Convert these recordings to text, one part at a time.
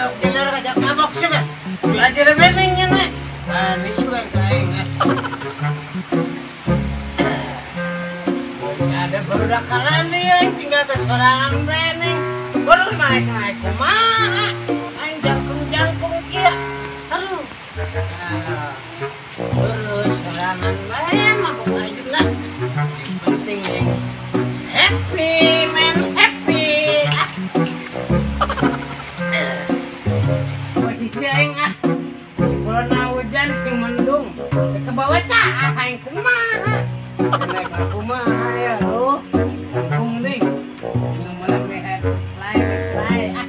Kalau keluar kajak mabok sih kan. Belajar beningnya nih. Nah, ini suka aing. Ada barudak kalian dia tinggal ke sorangan bening. Baru naik-naik kumaha. Aing jangkung-jangkung kieu. Aduh. Terus sorangan bae mabok aja lah. Yang penting aing happy man happy. Posisi aing ah. Corona hujan sing mendung. Ke bawah tah aing kumaha. Naik kumaha ya oh. Jangkung deui. Nu meulak mehe lain ah.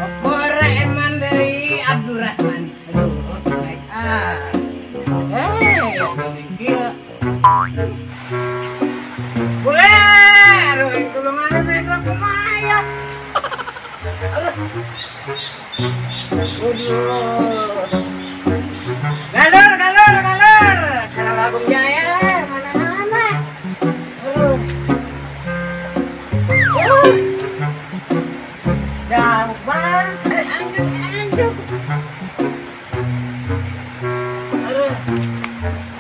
Opor eman deui Abdurrahman. Aduh, naik ah. Kieu. Weh, aduh tulungan naik kumaha ya. Aduh. Waduh. Galur, galur, galur. Salah Agung Jaya, mana-mana. Aduh. Jauh banget, anjuk, anjuk. Aduh.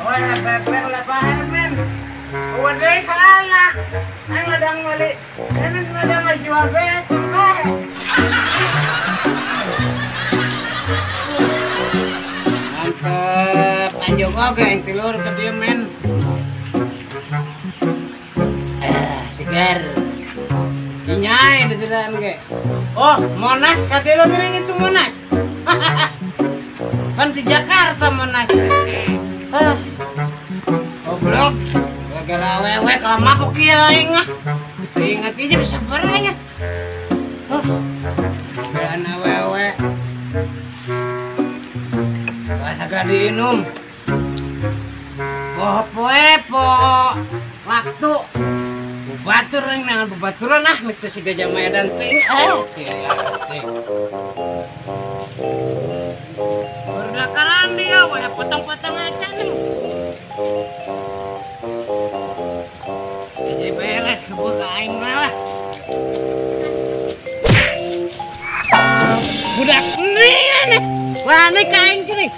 Wah, pepe ulah paham, men. Waduh, salah. Aing ladang meuli. Aing ladang ngajual beas, bae. Mantep, anjung oge yang tilur ke dia men. Segar. Kinyai dededan ge. Oh, Monas katilu geuning itu Monas. Kan di Jakarta Monas. Ah. Goblok. Gara-gara awewe kalau mabuk kieu aing ah. Ingat aja bisa beranya. Oh. Gara awewe. Agak diinum. Poho poe po waktu bebatur nang bebaturan ah mesti si Gajah Maya dan ting. Gila ting. Berdakaran dia udah potong-potong aja nih. Jadi beres kebuka aing malah. Budak nih. Wah, ini kain gini.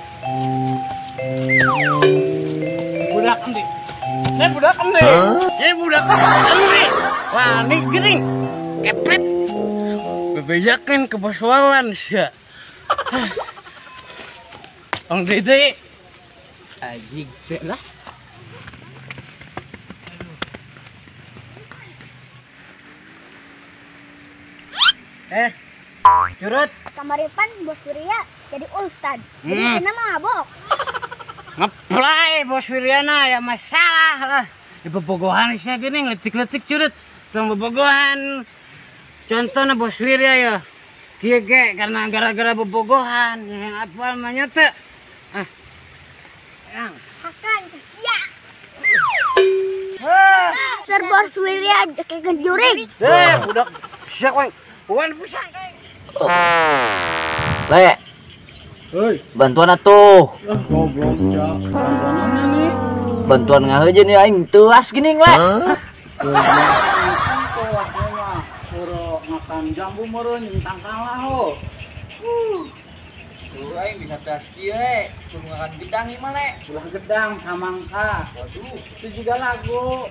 Budak endi? Ini budak endi? Ini budak endi? Wah, ini gini. Kepet. Bebejakan ke Bos Wawan sia. Ong Dede. Anjing teh lah. Curut. Kamaripan Bos Surya jadi ustad. Jadi kena mabok. Ngeplay Bos Wiryana ya masalah lah. Di bebogohan sih gini ngeletik-letik curut. Tong bebogohan. Contohnya Bos Wirya ya. Kieu ge karena gara-gara bebogohan yang apal mah nya teu. Ah. Yang hakan sia. Ser Bos Wirya kayak jurig. Budak sia kowe. Wan pusang kae. Le. Hei, bantuan atuh. Goblok ya. Bantuannya nih. Bantuan ngahejeun ya aing teuas geuning le. Puro makan jambu meureun jeung tangkalah ho. Tuh aing bisa teas kieu le, kudu ngakan gedang ieu mah le. Ulah gedang samangka. Waduh, itu juga lagu.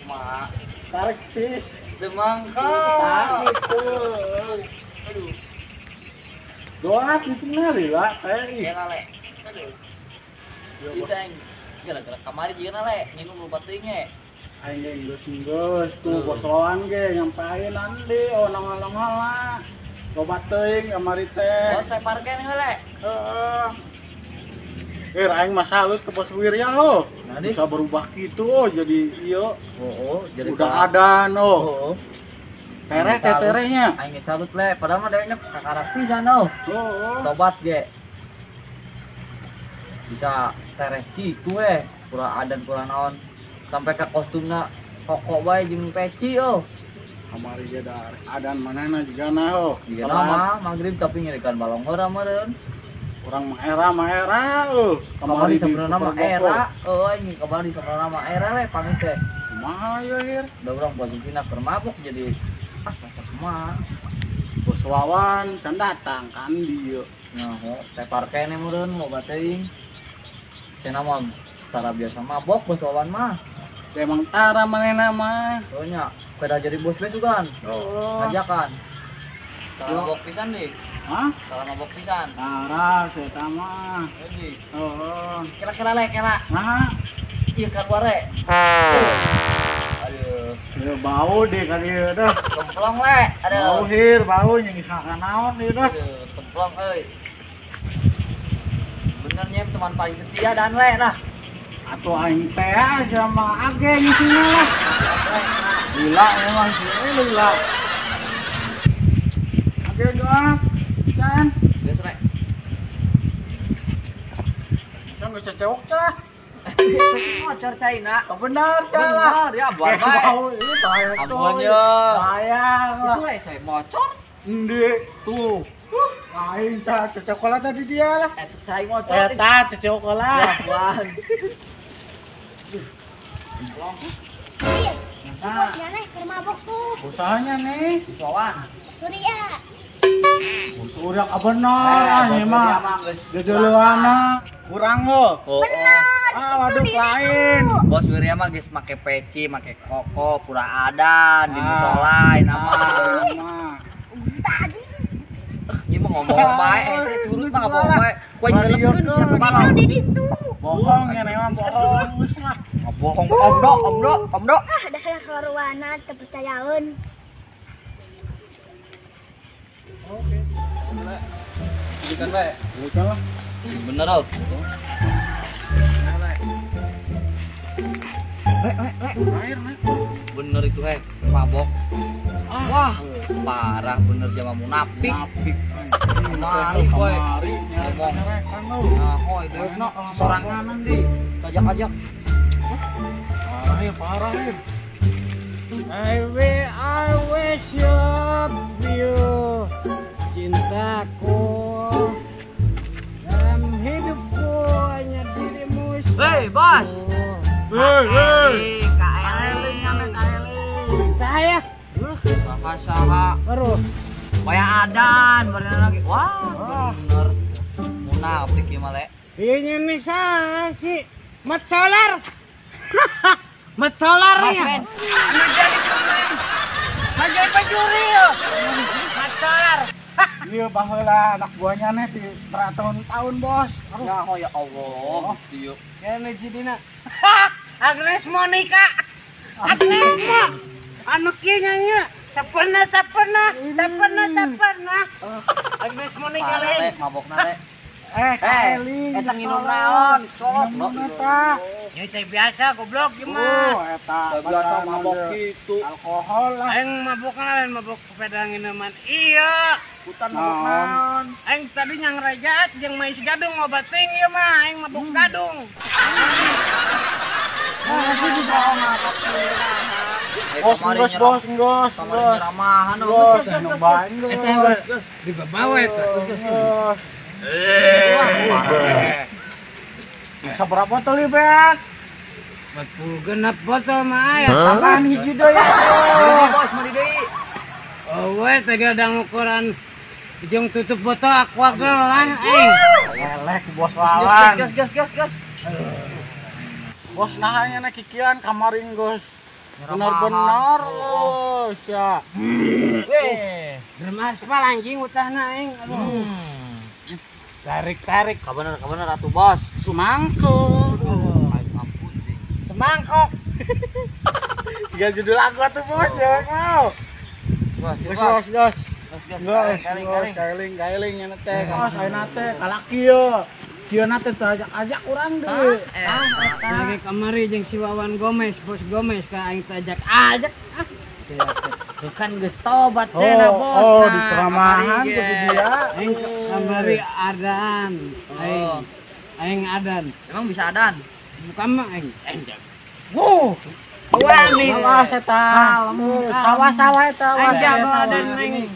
Kumaha? Tarik sis. Semangka. Tah itu. Aduh. Doa itu ngeri lah, le. Aduh. Itu aing gara-gara kamari jeung le, nginum lupa teuing ge. Aing ge geus tuh bosolan ge nyampain andi oh nongol-nongol lah. Loba teuing kamari teh. Oh, teh parken heula le. Heeh. Aing mah salut ke Bos Wirya ho. Bisa berubah gitu oh jadi ieu. Oh, jadi udah ada no. Oh. Tereh teh terehnya. Aing salut le, padahal mah dewekna kakarak pisan oh. Oh. Tobat ge. Bisa tereh kitu we, kurang adan kurang naon. Sampai ke kostumna kokok bae jeung peci oh. Kamari ge da adan manehna jigana oh. Jigana mah magrib tapi ngirikan balong heura meureun. Urang mah era oh. Kamari sebenarnya mah era, oh anjing kamari sebenarnya mah era le pamit teh. Kumaha ieu hir? Da urang posisina keur mabuk jadi ah masak Kumaha? Bos Wawan can datang kan dia. Nah, tepar kene meureun loba teuing. Cenah mah tara biasa mabok bos Wawan mah. Emang tara manehna mah. Oh nya, kada jadi bos besugan. Oh. Ngajakan. Tara mabok pisan deh. Hah? Tara mabok pisan. Tara saya mah. Jadi. Oh. Kela-kela le, kela. Nah. Ieu keluar le. Aduh. Ya bau deh kali ya dah. Kemplong le. Aduh. Bau hir, bau yang geus naon ieu dah. Aduh, kemplong euy. Benernya teman paling setia dan le nah. Atau aing teh sama age ngisinya lah. Gila emang sih, gila. Age doa, Chan. Geus rek. Can geus cewek cah. Bocor China. Benar salah. Benar ya, buat bae. Ampun ya. Sayang lah. Itu we cai bocor. Endi tuh. Aing cah cokolat tadi dia lah. Eta cai bocor. Eta cokolat. Wah. Bosnya nih keur mabok tuh. Usahanya nih. Sowan. Surya. Surya benar ah mah. Dedeuleuna kurang lo. Benar. Ah waduh lain. Bos Wirya mah geus make peci, make koko, pura adan di musola nama. Tadi. Ieu mah ngomong bae, turut mah ngomong bae. Kue nyelepkeun siapa balong. Di ditu. Bohong ya memang bohong geus lah. Bohong omdo, omdo, omdo. Ah, dah karuana teu percayaeun. Oke. Bukan bae. Bukan lah. Bener oh. Air, bener itu mabok. Wah, parah bener jama munafik. Munafik. Mari boy. Ngomong. Nah, hoi dewekna soranganan di. Tajak-ajak. Parah ya, parah ya. I wish you love you. Cintaku dalam hidupku hanya dirimu. Hei, bos. Hei, hei. Saya. Saha baru. Waya adan baru lagi. Wah, bener. Munafik ieu mah le. Ieu nih saha sih? Mat solar. Mat solar ya. Menjadi pemain. Menjadi pencuri yo. Mat solar. Iya baheula anak buahnya nih di bertahun-tahun bos. Ya, oh ya Allah, Gusti yo. Ya jadina. Agnes Monica. Agnes Mo. Anu kieu nyanyi. Tak pernah, tak pernah, tak pernah, tak pernah. Agnes Monica lain. Mabokna le. Kaeling. Eta nginum naon? Sok eta. Ieu teh biasa goblok ieu mah. Oh, eta biasa mabok kitu. Alkohol lah. Aing mabokna lain mabok sepeda nginuman. Iya. Hutan mabok naon? Aing tadi nyang rajat jeung mais gadung obat teuing ieu mah, aing mabok gadung. Bos, bos, bos, bos, nyeramahan, bos, bos, di bawah eta. Seberapa botol ieu, Bek? 46 botol mah aya. Tambahan hiji deui ya. Bos, meuli deui. Oh, we tegadang ukuran jeung tutup botol aqua gelang aing. Lelek bos Wawan. Gas, gas, gas, gas. Bos nah nya kikian kamaring geus. Benar-benar oh sia. Weh, bermaspal anjing utahna aing. Aduh. Tarik-tarik. Kabener atuh bos. Semangkok. Ampun. Semangkok. Tiga judul aku atuh bos, jangan mau. Bos, bos, bos. Bos, kailing nya teh. Bos, ayeuna teh kalaki ye. Kieu na teh ajak urang deui. Lagi kamari jeung si Wawan Gomez, bos Gomez ka aing teh ajak. Ah. Bukan geus tobat cenah bos. Oh, di ceramahan kudu dia. Aing kamari adan. Aing. Aing adan. Emang bisa adan? Bukan mah aing. Wuh. Wani. Sawah eta. Sawah-sawah eta. Aing jago adan aing.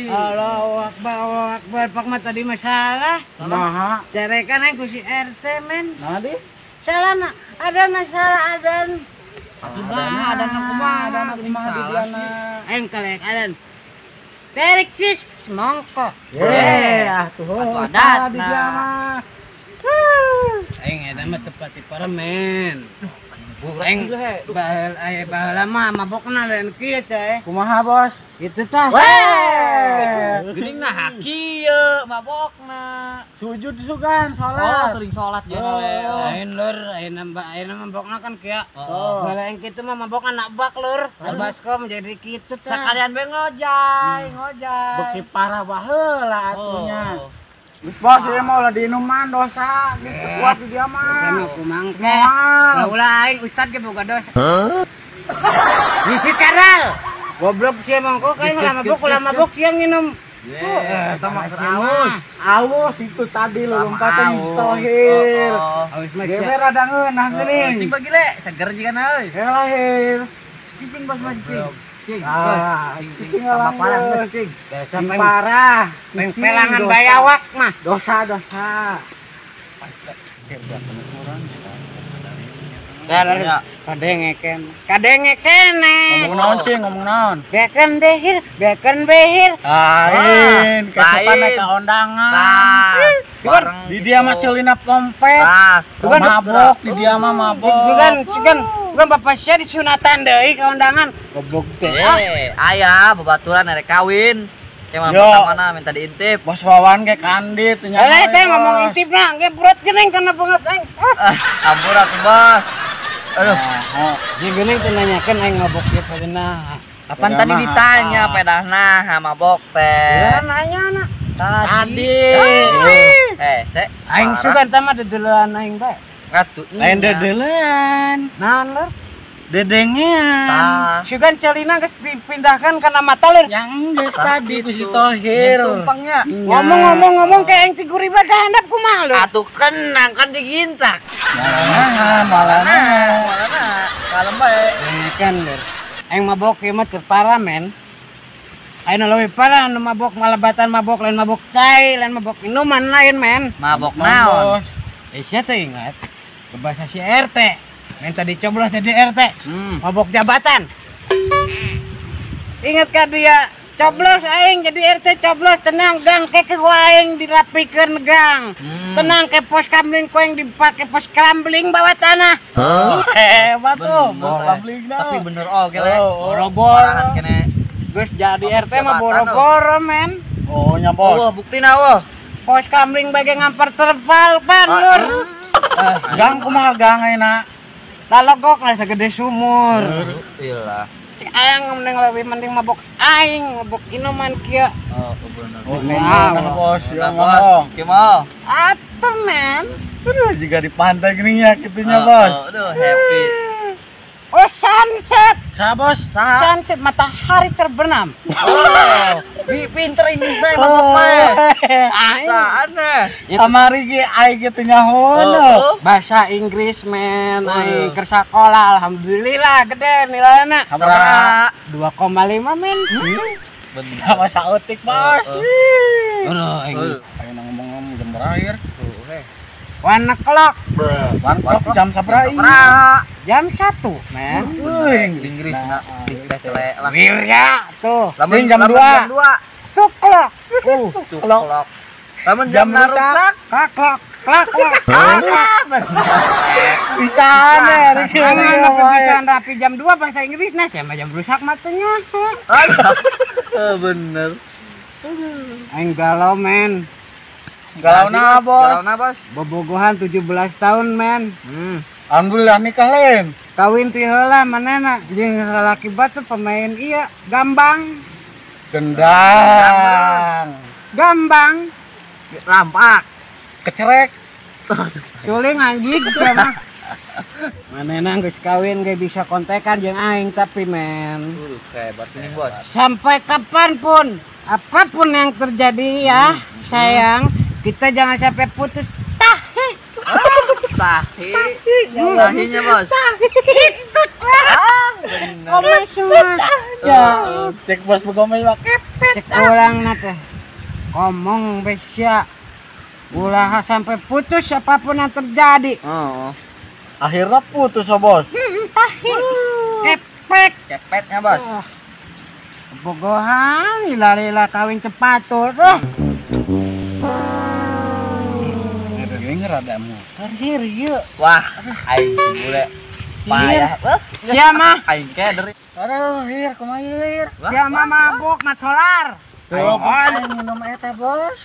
Allahu akbar, Allahu akbar. Pak mah tadi masalah. Naha. Carekan aing ku si RT men. Nah di. Salah na, ada masalah adan. Kumaha adan kumaha adan kumaha di diana. Aing kalek adan. Terik sis mongko. Ye, ah tuh. Atuh adat nah. Aing eta mah tepat di parlemen. Aing baheula mah mabokna lain kieu teh. Kumaha, Bos? Kitu tah. Weh, geuning nah kieu mabokna. Sujud sugan salat. Oh, sering salat jeung le. Lain lur, ayeuna mabokna kan kieu. Baheula aing kitu mah mabokna nabak lur. Baskom jadi kitu tah. Sakalian bae ngojay, ngojay. Beki parah baheula atunya. Geus bos, ieu mah ulah diinuman dosa, geus kuat di dia mah. Dosa mah kumangke. Ulah aing ustad ge boga dosa. Ngisi karal. Goblok sia mangko kayak ulah mabok sia nginum. Eta mah aus. Aus itu tadi lu lompatan Tohir. Aus mah gewe rada ngeunah geuning. Cing bagi le, seger jiga euy. Lahir. Cicing bos mah cicing. Cing, cicing tambah parah geus cing. Parah. Pengpelangan bayawak mah. Dosa. Kadengeken. Ngomong naon cing, ngomong naon? Beken behir. Lain, kesukaan naik ka undangan. Di dia mah celina pompet. Mabok, di dia mah mabok. Bukan bapak sia disunatan deui ka undangan. Goblok teh. Aya babaturan arek kawin. Kayak mana minta diintip. Bos Wawan ge kandit nya. Eleh teh ngomong intip nah, ge berat geuning kana banget aing. Ampun atuh bos. Aduh. Jeung geuning teh nanyakeun aing mabok ieu padena. Kapan tadi ditanya pedahna mabok teh? Ya nanya na. Tadi. Aing sugan teh mah dedeulean aing bae. Atuh. Lain dedeulean. Naon lur? Dedengean. Sugan celina geus dipindahkan kana mata lur. Yang geus tadi ku si Tohir. Tumpengnya. Ngomong-ngomong kayak aing tiguriba ka handap kumaha lur? Atuh kenang kan digintak. Malah. Kalem bae. Kan lur. Aing mabok ieu mah teu parah men. Aing leuwih parah nu mabok malebatan mabok lain mabok cai, lain mabok minuman lain men. Mabok naon? Sia teh ingat bahasa si RT. Minta dicoblos jadi RT. Mabok jabatan. Ingat ka dia coblos aing jadi RT coblos tenang gang ke aing dirapikeun gang. Tenang ke pos kamling ku aing dipake pos kamling bawah tanah. Hebat tuh pos kamling. Tapi bener oge le. Boro-boro kene. Geus jadi RT mah boro-boro men. Oh nya bos. Oh buktina wah. Pos kamling bage ngampar terpal pan lur. Gang kumaha gang ayeuna? Lalogok lah segede sumur. Iyalah. Aing mending lebih mending mabok aing, mabok inuman kieu. Oh, bener. Oh, nah, bos, ya ngomong. Kumaha? Atuh, men. Aduh, jika di pantai gini ya kitunya, bos. Aduh, happy. Oh, sunset. Sa, bos? Sunset, matahari terbenam. Oh, pinter Inggrisnya mabok mah. Aing. Saana. Kamari ge aing kitu nyahono. Bahasa Inggris men, aing keur sakola alhamdulillah gede nilaina. Sabaraha? 2,5 men. Bener mah saeutik, bos. Aduh, aing. Aing ngomong-ngomong jam berakhir. 1 o'clock. 1 o'clock jam sabaraha? Jam 1, men. Inggris na dites le lah. Wirya tuh. Lamun jam 2. 2 o'clock. 2 o'clock. Lamun jam rusak, klok klok klok. Pisan ya, pisan rapi jam 2 bahasa Inggris nah, sama jam rusak matanya. Bener. Aing galau men. Galau na, bos. Galau na, bos. Bobogohan 17 tahun, men. Alhamdulillah nikah lain. Kawin ti heula manehna jeung lalaki batu pemain iya, gambang. Gendang. Gambang. Lampak. Kecerek. Suling anjing sia mah. Manehna geus kawin ge bisa kontekan jeung aing tapi men. Hebat ini, bos. Sampai kapanpun, apapun yang terjadi ya, sayang, kita jangan sampai putus. Tahi. Tahi. Tahinya, bos. Itu. Komen semua. Ya, cek bos begomel mah kepet. Cek ulang na teh. Ngomong besya. Ulah sampai putus apapun yang terjadi. Oh. Akhirnya putus, oh, bos. Tahi. Kepet. Kepetnya, bos. Bobogohan, lila-lila kawin cepat tuh. Ini rada muter hir ieu. Wah, aing bule. Payah. Sia mah aing keder. Aduh, hir kumaha hir. Sia mah mabok mat solar. Tuh, aing minum eta, Bos.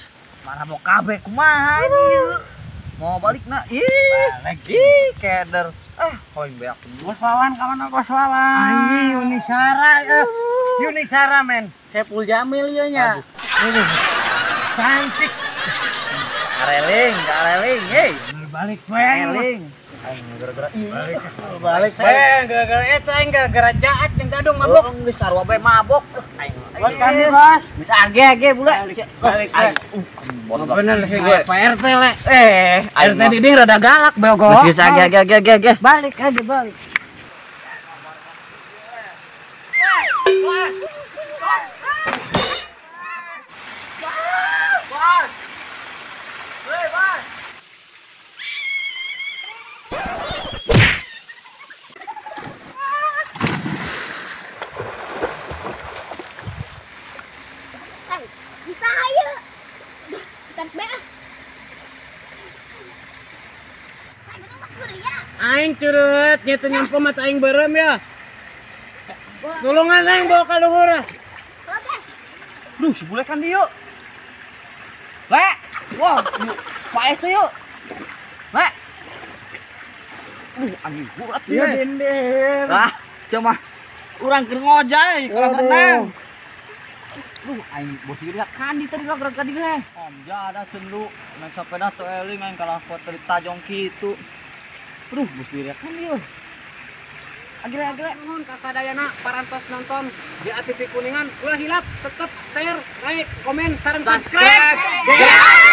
Mana mau kabeh kumaha ieu. Mau balik na. Ih, balik ih keder. Ah, hoing beak. Bos Wawan ka mana Bos Wawan? Anjing Yunisara Yunisara men. Sepul Jamil ieu nya. Cantik. Kareling, hei. Balik weng. Gara-gara balik weng, gara-gara eta aing gara-gara jaat jeung gadung mabok. Geus sarua bae mabok. Aing. Bos kami, Bos. Bisa age-age bule. Balik. Bener sih Pak RT le. RT di rada galak bego. Geus age-age. Balik aja balik. Bisa ayo. Bukan be. Aing curut nyata nyampe mata aing berem ya. Tulungan aing bawa ka luhur. Oke. Duh, si bule kan dieu. Le. Wah, paeh teh yuk. Le. Anjing berat ieu. Dindir. Lah, sia mah urang keur ngojay kolam renang. Duh, aing bos ieu kandi tadi lah gerak tadi teh. Om jada cendu naik sepeda teu eling aing kalah foto di tajong kitu. Duh, bos ieu kan ieu. Agile-agile nuhun kasadayana parantos nonton di ATV Kuningan. Ulah hilap tetep share, like, komen, sareng subscribe. Kuningan.